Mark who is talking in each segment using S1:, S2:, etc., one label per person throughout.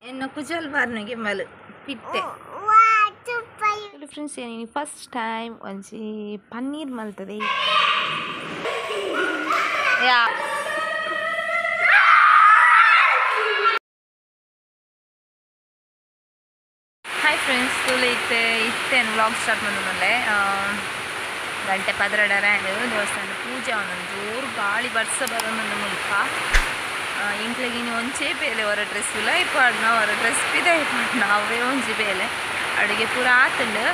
S1: ಎನ್ನ ಕುಜಲ್ ಬಾರ್ನಗೆ ಮಲು ಪಿಟ್ಟೆ ಫ್ರೆಂಡ್ಸ್ ಏನು first time ಒಂಜಿ ಪನ್ನೀರ್ ಮಲ್ತದೆ. ಯಾ ಹಾಯ್ ಫ್ರೆಂಡ್ಸ್, ತುಲೆ ಇತ್ತೆ ಇತ್ತೇನು ವ್ಲಾಗ್ ಸ್ಟಾರ್ಟ್ ಬಂದ ಗಂಟೆ ಪದರಡರ ದೇವಸ್ಥಾನ ಪೂಜೆ ಒಂದೊಂದು ಜೋರು ಗಾಳಿ ಬರ್ಸ ಬರೋನೊಂದು ಮುಲ್ಪ ಇಂಕ್ಲೆಗಿನಿ ಒಂಚೇ ಬೇಲೆ ಹೊರ ಡ್ರೆಸ್ ಇಲ್ಲ ಇಪ್ಪಾಡ್ನ ಹೊರ ಡ್ರೆಸ್ ಪಿದ ಇಪ್ಪಾಡ್ನ ಅವೇ ಒಂಜಿ ಬೇಲೆ ಅಡುಗೆ ಪೂರ ಆತಂಡು.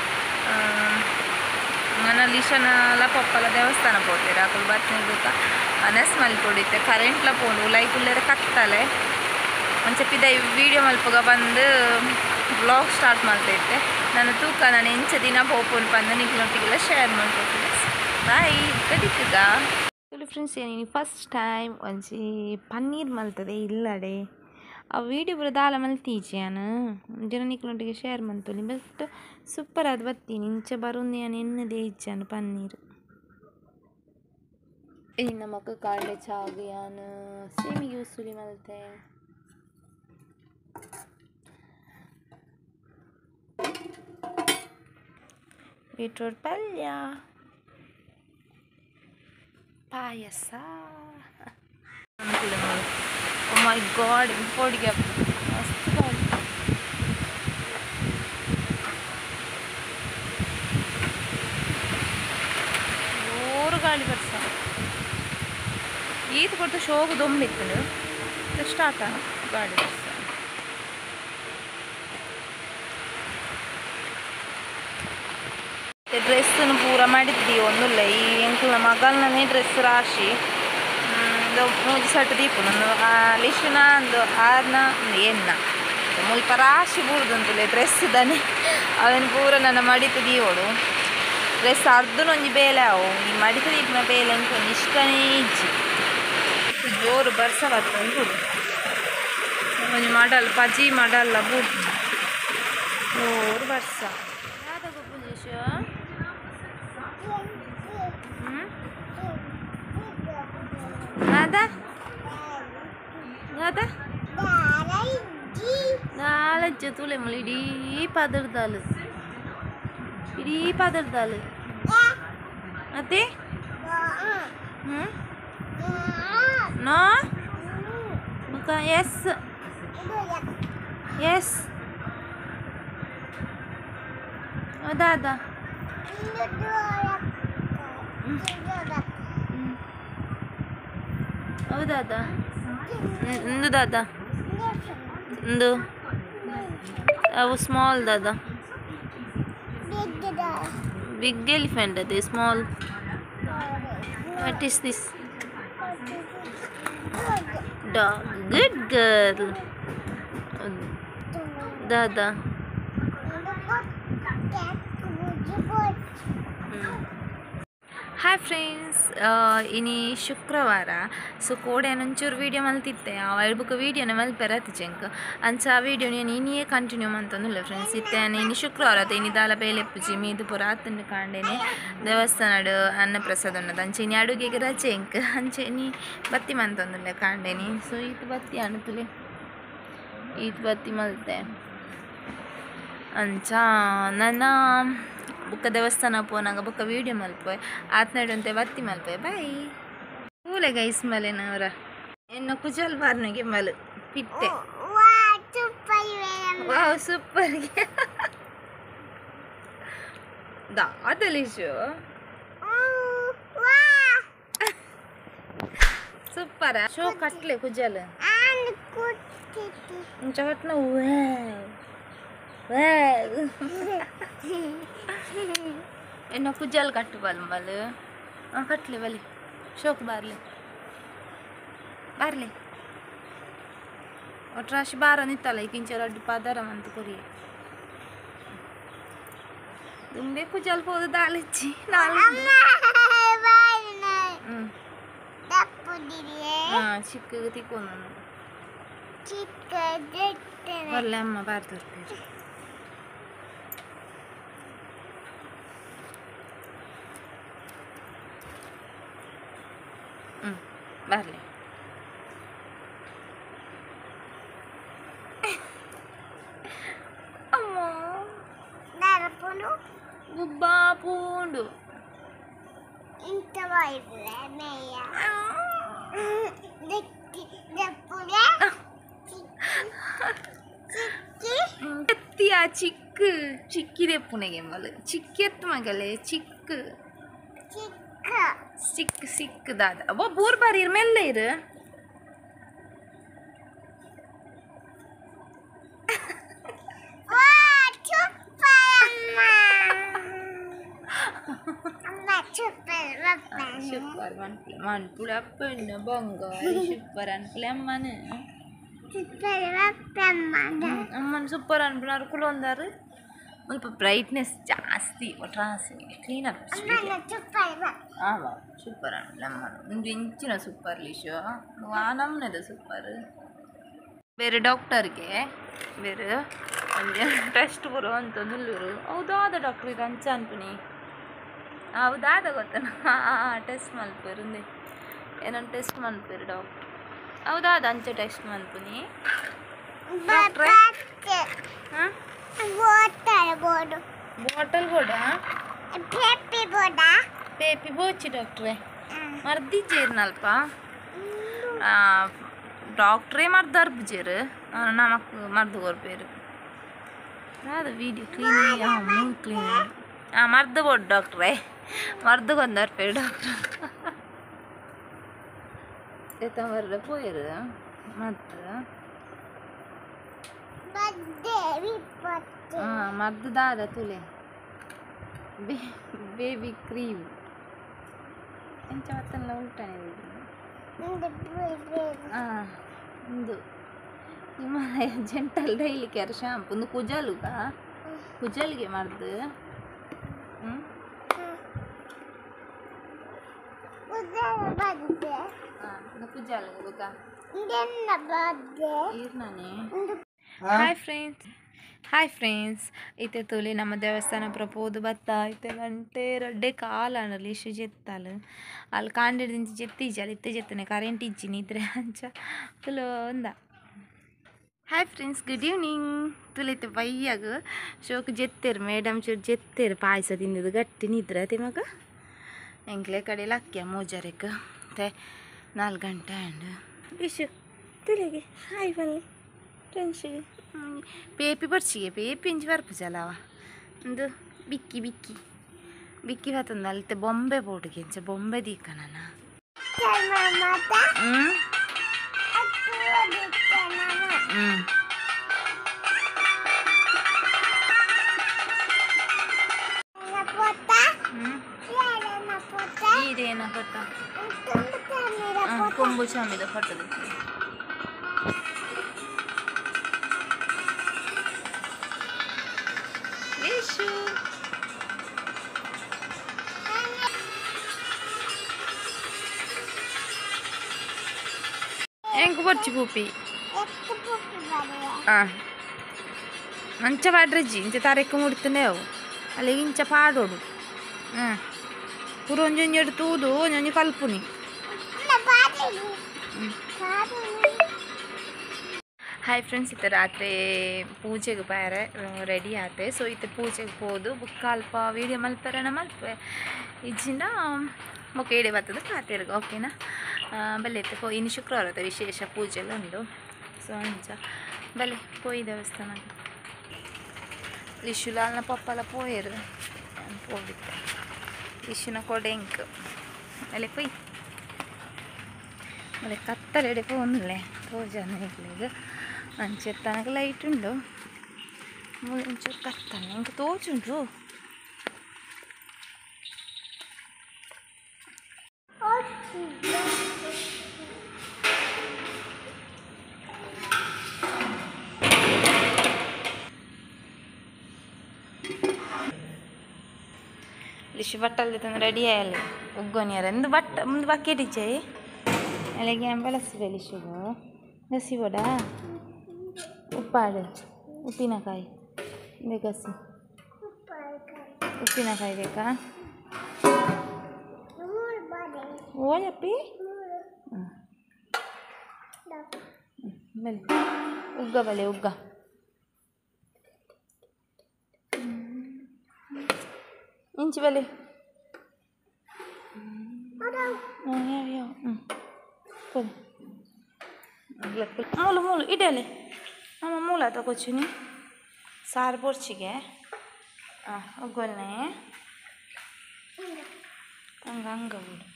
S1: ನನ್ನ ಲಿಶನಲ ಪಪ್ಪಲ ದೇವಸ್ಥಾನ ಪೋತೇರು ಅಕುಲು ಬರ್ತೀನಿ ಗೊತ್ತ ಅನಸ್ ಮಲ್ಪೊಡಿತ್ತೆ ಕರೆಂಟ್ಲ ಪೋಂಡು ಉಲಾಯಿ ಕುಲ್ಲೆರೆ ಕತ್ತಲೆ ಒಂಚೆ ಪಿದ ವೀಡಿಯೋ ಮಲ್ಪುಗ ಬಂದು ವ್ಲಾಗ್ ಸ್ಟಾರ್ಟ್ ಮಾಡ್ತೈತೆ. ನಾನು ತೂಕ ನಾನು ಎಂಚ ದಿನ ಪೋಪುನ್ ಪಂದು ನಿಕ್ಲೊಟ್ಟಿಗೆಲ್ಲ ಶೇರ್ ಮಾಡ್ಕೊತೀನಿ. ಬಾಯ್ ಕದಿಕ್ಕಗ ಫ್ರೆಂಡ್ಸ್ ಏನು ಫಸ್ಟ್ ಟೈಮ್ ಒಂಜಿ ಪನ್ನೀರ್ ಮಲ್ತದೆ ಇಲ್ಲಡೆ ಆ ವೀಡಿಯೋ ಪೂರ ದಾಲ ಮಲ್ತೀಚೆ ನಾನು ಜನ ನಿಕ್ಲೊಟ್ಟಿಗೆ ಶೇರ್ ಮಂತೊಲಿ. ಬಟ್ ಸೂಪರ್ ಅದು ಬತ್ತೀನಿ ಇಂಚ ಬರುಂದು ನಾನು ಎನ್ನದೇ ಇಚ್ಚಾನು ಪನ್ನೀರ್. ಇನ್ನು ಮಕ್ಕ ಕಾಂಡೆ ಚಾಗು ಯಾನು ಸೇಮಿಗೆ ಉಸುಲಿ ಮಲ್ತೆ. ಬೀಟ್ರೂಟ್ ಪಲ್ಯ, ಪಾಯಸ. ಓ ಮೈ ಗಾಡ್, ಪೊಡಿಗೆ ಮಸ್ತ್ ಗಾಡಿ. ಜೋರು ಗಾಳಿ ಬರ್ಸ ಈತ ಕೊಡ್ತು ಶೋಗು ದೊಂಬಿತ್ತು ಸ್ಟಾರ್ಟ್ ಗಾಳಿ ಬರ್ಸ. ಡ್ರೆಸ್ಸನ್ನು ಪೂರ ಮಾಡಿದ್ವಿ ಒಂದುಲ್ಲ ಈ ಎಂಕಲ್ನ ಮಗಲ್ನೇ ಡ್ರೆಸ್ ರಾಶಿ ಮೂಜಿ ಸಟ್ ದೀಪುನು ಲಿಶುನ ಒಂದು ಆರ್ನ ಎನ್ನ ಮುಲ್ಪ ರಾಶಿ ಬೂರ್ದುಂತುಲೆ ಡ್ರೆಸ್ ದನೆ ಅವನು ಪೂರ ನನ್ನ ಮಡಿತು ದೀವೋಡು ಡ್ರೆಸ್ ಅರ್ಧನೊಂಜಿ ಬೇಲೆ ಅವು ಈ ಮಡಿತು ದೀಪನ ಬೇಲೆ ಅಂತ ಒಂಜಿ ಇಷ್ಟನೇ ಇಜ್ಜಿ. ಜೋರು ಬರ್ಸ ಬರ್ತಂದು ಒಂಜಿ ಮಾಡಲ್ಲ ಪಜಿ ಮಾಡಲ್ಲ ಬೂರ್ದು ಜೋರು ಬರ್ಸ. Nada? Nada? ನಾಲಜ್ಜ ತುಲೆ ಮುಳಿ ಇಡೀ ಪದರ್ದಾಲು ಇಡೀ ಪದರ್ದಾಲು ಅತ್ತೆ. ಹ್ಞೂ ನೋ ಮುಖ ಎಸ್ ಎಸ್ ದಾದಾ. ಹೌದಾದ ಇಂದು ದಾದಾ ಇಂದು ಅವು ಸ್ಮಾಲ್ ದಾದಾ ಬಿಗ್ ಎಲಿಫೆಂಟ್ ಅದೇ small. What is this? Dog. Good girl Dada. Hi friends, ಇನಿ ಶುಕ್ರವಾರ. ಸೊ ಕೋಡೆ ಒಂಚೂರು ವೀಡಿಯೋ ಮಲ್ತಿತ್ತೆ ಆ ಬುಕ್ಕ ವೀಡಿಯೋನ ಮಲ್ಪೆರತಿ ಚೆಂಕ್ ಅಂಚ ಆ ವೀಡಿಯೋ ನಾನು ಇನಿಯೇ ಕಂಟಿನ್ಯೂ ಮಂತೊಂದುಲ್ಲ ಫ್ರೆಂಡ್ಸ್. ಇತ್ತೆ ಇನಿ ಶುಕ್ರವಾರ ಆತ ಇನಿ ದಾಲ ಬೇಲೆ ಪೂಜೆ ಮೀದು ಪೂರ ಆತಂಡು ಕಾಂಡೇನೆ ದೇವಸ್ಥಾನಡು ಅನ್ನಪ್ರಸಾದ ಉನ್ನದು ಅಂಚೆ ಇನಿ ಅಡುಗೆಗೆ ರಜೆ ಎಂಕ್ ಅಂಚೆ ಇನಿ ಬತ್ತಿ ಮಂತೊಂದುಲ್ಲ ಕಾಂಡೇನಿ. ಸೊ ಈತ ಬತ್ತಿ ಅಣುತುಲೆ ಈತ ಬತ್ತಿ ಮಲ್ತೆ ಅಂಚ ನನ್ನ ಬುಕ್ಕ ದೇವಸ್ಥಾನ ಪೋನಾಗ ಬುಕ್ಕ ವೀಡಿಯೋ ಮಲ್ಪೋಯ್ ಆತ್ನಡುಂತೆ ಬತ್ತಿ ಮಲ್ಪೋಯ್. ಬಾಯ್ ಪೂಲೆ ಗೈಸ್ ಮಲೆನವರ ಎನ್ನ ಕುಜಲ್ ಬಾರ್ನಗೆ ಮಲು ಪಿಟ್ಟೆ. ವಾವ್ ಸೂಪರ್ ದಾದಲಿಶು ಸೂಪರ್ ಶೋ ಕಟ್ಲೆ ಕುಜಲ್ ಕಟ್ನ. ಎನ್ನ ಕುಜಲ್ ಕಟ್ಟು ಬಲ್ ಮಲ್ ಕಟ್ಲೆ ಬಲಿ ಶೋಕ್ ಬಾರ್ಲಿ ಬಾರ್ಲಿ ಒಟ್ರಾಶಿ ಬಾರ ನಿತ್ತಲ್ಲ ಈಗಿಂಚ ರಡ್ಡು ಪದರ ಮಂತ ಕೊರಿಯ ದುಂಬೆ ಕುಜಲ್ ಪೋದು ದಾಲಿಚ್ಚಿ ಚಿಕ್ಕ ತಿಕ್ಕೊಂಡು ಬರ್ಲೆ ಅಮ್ಮ ಬಾರ್ದು. ಬರಲಿ. ಗುಬ್ಬಾ ಪೂಂಡು ಚಿಕ್ಕ ಚಿಕ್ಕಿದೆ ಪುಣೆಗೆ ಮಲ್ ಚಿಕ್ಕಿ ಎತ್ತು ಮಗಲೆ ಚಿಕ್ಕ ಚಿಕ್ಕ ಸಿಕ್ಕ ದಾದ ಅಬ್ಬ ಬೋರ್ ಬಾರಿ ಇರು ಮೆಲ್ಲ ಇರು ಸೂಪರ್ ಮನ್ಪುಲೆ ಮನ್ಪುಡು ಅಪ್ಪಣ್ಣ ಬಂಗಾರ ಸೂಪರ್ ಅನ್ಪುಲೆ ಅಮ್ಮನ ಅಮ್ಮನ ಸೂಪರ್ ಅನ್ಪುಲೆ ಅವ್ರು ಕುಲೊಂದಾರು ಸ್ವಲ್ಪ ಬ್ರೈಟ್ನೆಸ್ ಜಾಸ್ತಿ ಒಟ್ರಾಸಿ ಕ್ಲೀನ್ ಅಪ್ ಆವ ಸೂಪರ್ ಅನ್ಪುಲೆ ಅಮ್ಮನ ಒಂದು ಇಂಚಿನ ಸೂಪರ್ ಲಿಶು ಆ ನಮ್ಮನೆದ ಸೂಪರ್ ಬೇರೆ ಡಾಕ್ಟರ್ಗೆ ಬೇರೆ ಒಂಜಿ ಟೆಸ್ಟ್ ಬರೋ ಅಂತ ನುಲ್ಲೂರು ಹೌದಾದ ಡಾಕ್ಟ್ರ್ ಇದು ಅಂಚ ಅನ್ಪುನಿ ಹೌದಾದ ಗೊತ್ತನ ಟೆಸ್ಟ್ ಮಲ್ಪೇರು ಒಂದೇ ಏನೊಂದು ಟೆಸ್ಟ್ ಮನ್ಪೇರು ಡಾಕ್ಟ್ರ್ ಹೌದಾದ ಅಂಚ ಟೆಸ್ಟ್ ಮನ್ಪುನಿ ಡಾಕ್ಟ್ರೆ ಹಾಂ ಬಾಟಲ್ ಬೋಡ ಪೇಪಿ ಬೋಚಿ ಡಾಕ್ಟ್ರೆ ಮರ್ದಿಜ್ಜೇರ್ನಲ್ಪ ಡಾಕ್ಟ್ರೇ ಮರ್ದರ್ಬುಜೇರು ನಮಕ್ ಮರ್ದು ಕೊರ್ಪೇರು ಅದು ವೀಡಿಯೋ ಕ್ಲೀನ್ ಕ್ಲೀನ್ ಹಾಂ ಮರ್ದು ಬೋಡು ಡಾಕ್ಟ್ರೇ ಮರ್ದು ಕೊಂದರ್ಪೇರು ಡಾಕ್ಟ್ರ್ ಎತ್ತ ಬರ್ರೆ ಪೋಯರು ಮದ್ದು ಹಾಂ ಮದ್ದು ದಾದ ತುಲೆ ಬೇಬಿ ಕ್ರೀಮ್ ಎಂಚ ಮತ್ತೆಲ್ಲ ಉಲ್ಟಾನೆ ಹಾಂ ಒಂದು Himalaya gentle daily care shampoo ಒಂದು ಕುಜಲುಗ ಕುಜಲ್ಗೆ ಮದ್ದು ಹ್ಞೂ ಕುಜಲ್ಗೆ ಬುಕ್ಕ ಈರ್ನಾನೆ. ಹಾಯ್ ಫ್ರೆಂಡ್ಸ್, ಹಾಯ್ ಫ್ರೆಂಡ್ಸ್, ಇತ್ತೆ ತೂಲೆ ನಮ್ಮ ದೇವಸ್ಥಾನ ಪೂರ ಪೋದು ಬತ್ತ ಇತ್ತೆ ಗಂಟೆ ರಡ್ಡೆ ಕಾಲ ಅಂಡಲಿ ಇಶು ಜೆತ್ತಾಲ್ ಅಲ್ಲಿ ಕಾಂಡಿಡ್ದಿಂಚಿ ಜೆತ್ತಿಜ್ಜಿ ಇತ್ತೆ ಜೆತ್ತನೆ ಕರೆಂಟ್ ಇಜ್ಜಿ ನಿದ್ರೆ ಅಂಚ ತುಲು ಒಂದ. Hi friends, good evening. ತುಲೈತೆ ಬಯ್ಯಾಗ ಶೋಕ್ ಜೆತ್ತೇರು ಮೇಡಮ್ ಚೂರು ಜೆತ್ತೇರು ಪಾಯಸ ತಿಂದಿದ್ದು ಗಟ್ಟಿ ನಿದ್ರೆ ಅದೇ ಮಗ ಎಂಕ್ಲೆ ಕಡೆ ಲಕ್ಕಿಯ ಮೂಜರೆಕ್ ಮತ್ತೆ 4 ಗಂಟೆ ಆಂಡ್ ಇಶು ತುಲೆಗೆ ಹಾಯ್ ಬನ್ನಿ ಫ್ರೆಂಡ್ಸ್. ಪೇಪಿ ಬರ್ಚಿಗೆ ಪೇಪಿ ಇಂಚಿ ಬರ್ಪುಜಲವ ಒಂದು ಬಿಕ್ಕಿ ಬಿಕ್ಕಿ ಬಿಕ್ಕಿ ಬತ್ತಂದು ಅಲ್ತೆ ಬೊಂಬೆ ಬೋಡುಗೆ ಇಂಚ ಬೊಂಬೆ ದೀಕನ. ಹ್ಞೂ ಹ್ಞೂ ಇದೇನ ಫೋಟೋ ಕೊಂಬು ಸ್ವಾಮಿದ ಫೋಟೋ. ಎಂಕ್ ಬೊರ್ಚಿ ಪೂಪಿ ಹಾಂ ಅಂಚ ಪಾಡ್ರಜ್ಜಿ ಇಂಚ ತರೆಕ್ ಮುಡ್ತನೆ ಅವು ಅಲ್ಲಿಗೆ ಇಂಚ ಪಾಡೋಡು. ಹಾಂ ಪೂರ ಒಂಜೊಂಜಿ ಎಡು ತೂದು ಒಂಜೊಂಜಿ ಕಲ್ಪುನಿ. ಹಾಯ್ ಫ್ರೆಂಡ್ಸ್, ಇತ್ತ ರಾತ್ರಿ ಪೂಜೆಗೆ ಬಾರೆ ರೆಡಿ ಆತೆ. ಸೊ ಇತ್ತ ಪೂಜೆಗೆ ಪೋದು ಬುಕ್ಕ ಅಲ್ಪ ವೀಡಿಯೋ ಮಲ್ಪೆರಣ ಮಲ್ಪೆ ಇಜ್ಜಿಂದ ಬೊಕ್ಕ ಏಡೆ ಬರ್ತದೆ ಪಾತೆರ್ಗ ಓಕೆನಾ. ಬಲ್ಲೆ ಇತ್ತೆ ಪೋ ಇನ್ನು ಶುಕ್ರವಾರ ವಿಶೇಷ ಪೂಜೆ ಎಲ್ಲ ಉಂಡು. ಸೊ ಅಂಚ ಬಲ್ಲೆ ಪೋಯಿ ದೇವಸ್ಥಾನ ಲಿಶುಲಾಲ್ನ ಪಪ್ಪಲ ಪೋಯರು ಪೋಬಿತ್ತೆ ಲಿಶುನ ಕೊಡೆಂಕ್ ಅಲ್ಲೇ ಪೋಯ್ ಮಳೆ ಕತ್ತಲೆಡೆ ಪೋನುಲೆ ಪೂಜಾನ ಇಗ್ಲಿಗ್ ಅಂಚೆ ತನಕ ಲೈಟ್ ಉಂಡು ಒಂಚೂರು ಕತ್ತಲೆ ಇಂಕ ತೋಚುಂಡು. ಲಿಶು ಬಟ್ಟಲ್ ರೆಡಿ ಆಯಲ್ಲ ಉಗ್ಗೋನಿಯರ ಎಂದು ಬಟ್ಟ ಮುಂದೆ ಬಕೆಟ್ ಇಚ್ಚೆ ಅಲ್ಲಿಗೆ ಬೆಳೆಸಿವೆ ಲಿಶುಗು ಗಸಿ ಬೋಡ ಉಪ್ಪಾಡು ಉಪ್ಪಿನಕಾಯಿ ಇದೆ ಗಸಿ ಉಪ್ಪಿನಕಾಯಿ ಬೇಕಾ ಓಯಪ್ಪಿ ಬಲೆ ಉಗ್ಗ ಬಲೆ ಉಗ್ಗ. ಇಂಚಿ ಬಲೆ ಮೂಲು ಮೂಲು ಇಡಲೆ ನಮ್ಮ ಮೂಲ ತಗೋಚಿನಿ ಸಾರು ಬೋರ್ಚಿಗೆ ಒಗ್ಗೊಲ್ನೆ ಹಂಗ ಹಂಗ ಬಿಡು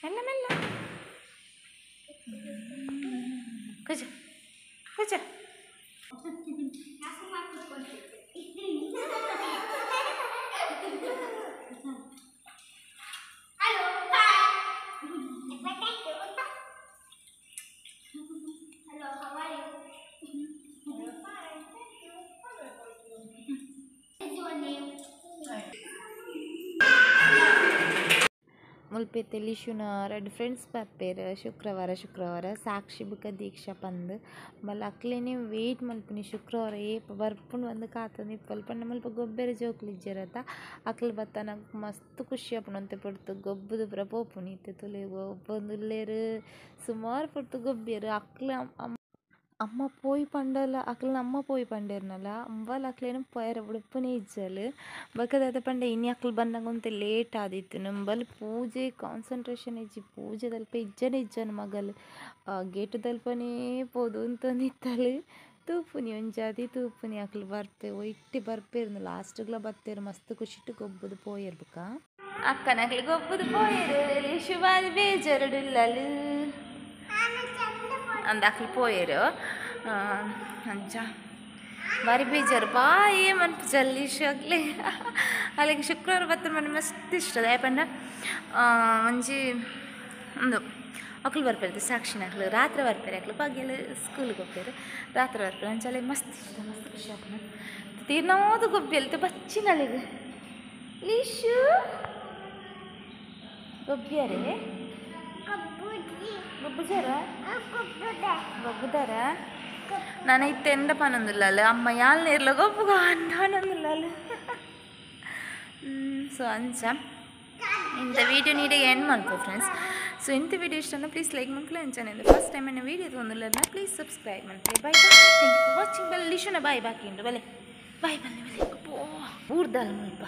S1: ಮೆಲ್ಲ ಮೆಲ್ಲ ಕುಜ ಕುಜ ಮುಲ್ಪೆತ್ತೆ ಲಿಶುನ ರೆಡ್ ಫ್ರೆಂಡ್ಸ್ ಬರ್ಪೇರು ಶುಕ್ರವಾರ ಶುಕ್ರವಾರ ಸಾಕ್ಷಿ ಬುಕ್ಕ ದೀಕ್ಷಾ ಪಂದ್ ಬಲ್ಲ ಅಕ್ಲೇನೆ ವೇಟ್ ಮಲ್ಪುನಿ ಶುಕ್ರವಾರ ಏಪ ಬರ್ಪುಂಡು ಒಂದು ಕಾತೊಂದು ಇಪ್ಪಲ್ ಪಂಡ ಮುಲ್ಪ ಗೊಬ್ಬೆರೆ ಜೋಕುಲು ಇಜ್ಜೆರತ ಅಕ್ಲು ಬತ್ತನ ಮಸ್ತ್ ಖುಷಿ ಆಪುಂಡು ಒಂತೆ ಪೊರ್ತು ಗೊಬ್ಬುದು ಪೂರ ಪೋಪುನಿ ಇತ್ತೆ ತುಲೆ ಗೊಬ್ಬೊಂದುಲ್ಲೆರ್ ಸುಮಾರು ಪೊರ್ತು ಗೊಬ್ಬ್ಯೆರ್ ಅಕ್ಲು ಅಮ್ಮ ಪೋಯಿ ಪಂಡಲ ಅಕ್ಲೆನ ಅಮ್ಮ ಪೋಯಿ ಪಂಡೇರ್ನಲ್ಲ ಅಂಬಲ್ ಅಕ್ಲೇನ ಪೋಯರ ಬುಡುಪುನೇ ಇಜ್ಜಲ್ ಬೊಕ ದಾದ ಪಂಡ ಇನಿ ಅಕ್ಲು ಬನ್ನಗ ಒಂತೆ ಲೇಟ್ ಆದಿತ್ತು ನಂಬಲ್ ಪೂಜೆ ಕಾನ್ಸಂಟ್ರೇಷನ್ ಇಜ್ಜಿ ಪೂಜೆ ದಲ್ಪ ಇಜ್ಜನೆ ಇಜ್ಜನ ಮಗಲ್ ಗೇಟ್ ದಲ್ಪನೇ ಪೋದು ಅಂತಂದಿತ್ತಲ್ ತೂಪುನಿ ಒಂಜಾತಿ ತೂಪುನಿ ಅಕ್ಲು ಬರ್ಪೆ ಒಯ್ಟಿ ಬರ್ಪೇರ್ನು ಲಾಸ್ಟ್ಗ್ಲ ಬತ್ತೇರು ಮಸ್ತ್ ಖುಷಿಟ್ ಗೊಬ್ಬುದು ಪೋಯೆರ್ ಬುಕ್ಕ ಅಕ್ಕನಕ್ಲು ಗೊಬ್ಬುದು ಪೋಯೆರು ಶುಭಾರಿ ಬೇಜಾರುಡುಲ್ಲಲು ಅಂದ ಅಕ್ಲು ಪೋಯೆರು ಅಂಚ ಬಾರಿ ಬೇಜಾರು ಬಾಯಿ ಮನ್ಪು ಅಗ್ಲಿ ಅಲ್ಲಿಗೆ ಶುಕ್ರವಾರ ಬತ್ತರ ಮನೆ ಮಸ್ತ್ ಇಷ್ಟ ದಾಯೆ ಪಂಡ ಒಂಜಿ ಉಂದು ಅಕ್ಲು ಬರ್ಪೇರು ಸಾಕ್ಷಿನ ಅಕ್ಲು ರಾತ್ರಿ ಬರ್ಪೇರು ಅಕ್ಲು ಪಗೆಲ್ ಸ್ಕೂಲ್ಗೆ ಹೋಗ್ತೇರು ರಾತ್ರಿ ಬರ್ಪೇರು ಅಂಚ ಅಲ್ಲಿಗೆ ಮಸ್ತ್ ಇಷ್ಟ ಮಸ್ತ್ ಖುಷಿ ಆಪುಂಡು ತೀರ್ನೋದು ಗೊಬ್ಬಿ ಅಲ್ತೆ ಬಚ್ಚಿನ ಅಲ್ಲಿಗೆ ಲಿಶು ಗೊಬ್ಬಿಯಾರೇ ಗೊಬ್ಬುಜಾರ ಗೊಬ್ಬುದಾರ ನಾನು ಇತ್ತೆ ಎಂದ ಪನೊಂದುಲ್ಲಲ್ಲ ಅಮ್ಮ ಯಾಲ್ ನೇರ್ಲ ಗೊಬ್ಬುಗ ಅಂದ ಸೊ ಅಂಚ ಇಂಥ ವೀಡಿಯೋ ನೀಡಿಗೆ ಎಂಡ್ ಮಲ್ಪು ಫ್ರೆಂಡ್ಸ್. ಸೊ ಇಂಥ ವೀಡಿಯೋ ಇಷ್ಟ ಪ್ಲೀಸ್ ಲೈಕ್ ಮಲ್ಪಲೆ ಅಂಚನೆ ಫಸ್ಟ್ ಟೈಮ್ ಎನ್ನ ವೀಡಿಯೋ ತೊಂದಿಲ್ಲ ಪ್ಲೀಸ್ ಸಬ್ಸ್ಕ್ರೈಬ್ ಮಲ್ಪಲೆ. Bye bye, thank you for watching. ಬಲ್ಲೆ ಲಿಶುನ ಬಾಯ್ ಬಾಕಿ ಉಂಟು ಬಲೆ ಬಾಯ್ ಬಲ್ಲೆ ಬಲೆ ಊರ್ದಲ್ ಮುಲ್ಪ.